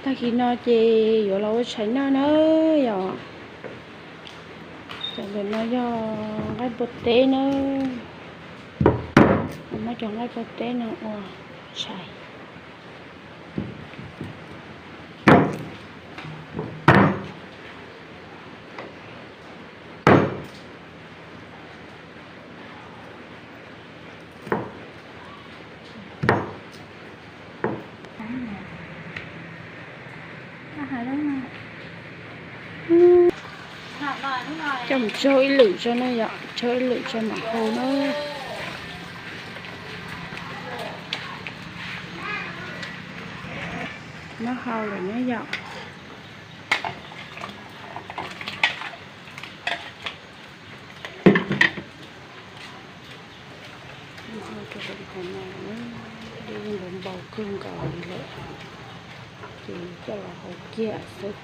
Tag kis no ces yuav los ua tshais noj na yom. Cov ntawm no yog nqaij npua teb na. Muab cov nqaij npua teb no ua tshais. Coj mus tsau ib lwm tso na yom, tsau ib lwm tso mam hau na. Muab hau lawm na yom. Dej yeej npau kawg nkaus li lawm, ces coj los hau kiag xwb.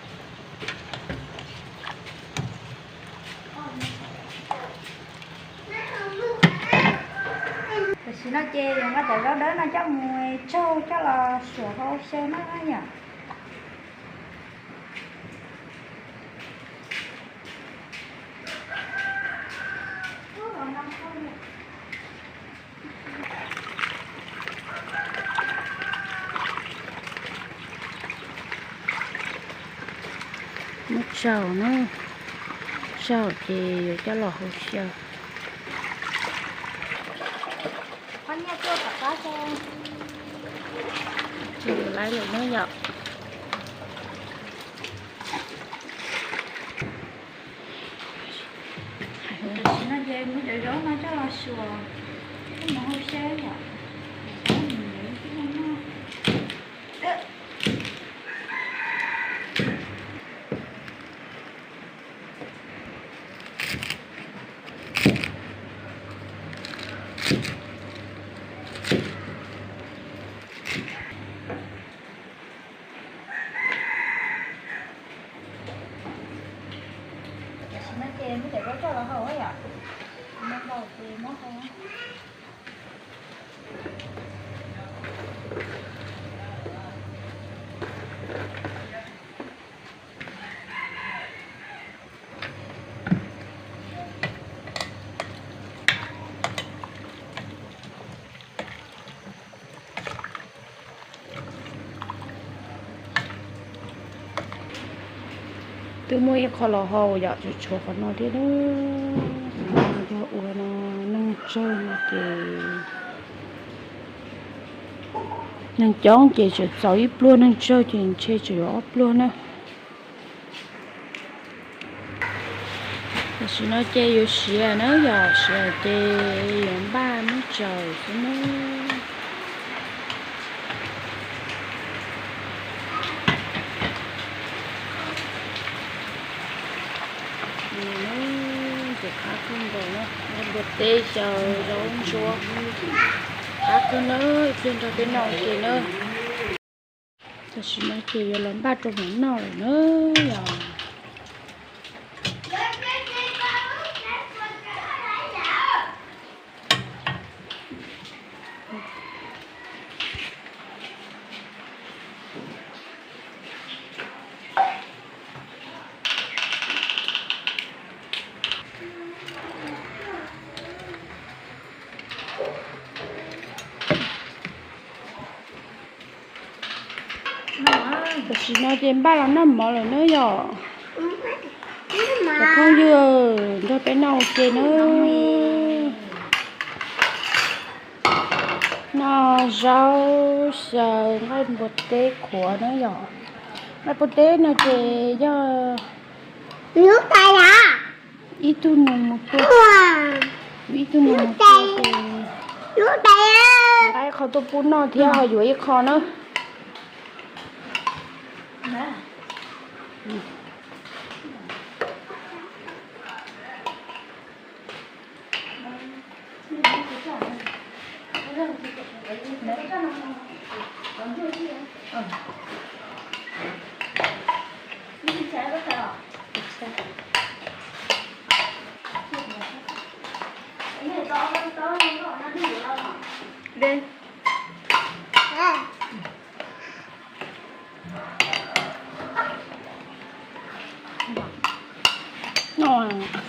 Tam sim no ces yuav nqa cov zaub dawb no coj mus tsaug coj los suam hau xyaw na yom. Muab tsaug na, tsaug ces yuav coj los hau xyaw. Ces yuav laib lawm na yom. Tam sim no ces muab cov zaub no coj los suas, coj mus hau xyaw yom. Tam sim no ces muab cov zaub coj los hau yom. Npau ces muab hau. Twb muaj ib qho los hau yom, tseem tshuav qhov no thiab. Qhov no yog ua no, neeg tsawg no ces, neeg coob ces tseem txaus ib pluag, neeg tsawg ces ntshe tseem yuav ob pluag na. Tam sim no ces yuav siav na yom, siav ces yuav npaj muab tsaws xwb na. Ces qab kawg nkaus na, npua teb xyaw zaub ntsuab, qab kawg na, ib pliag nrog peb noj ua ke na. Tam sim no ces yuav los npaj rau hmo noj lawm na yom. Tam sim no ces npaj los noj mov lawm na yom. Cov phooj ywg, nrog peb noj ua ke na. Noj zaub xyaw nqaij npua teb qhuav na yom. Nqaij npua teb no ces yog ib tug nus mus tua, ib tug nus mus tua ces nqa ib qho tuaj pub noj thiab ho yuav ib qho na. noj.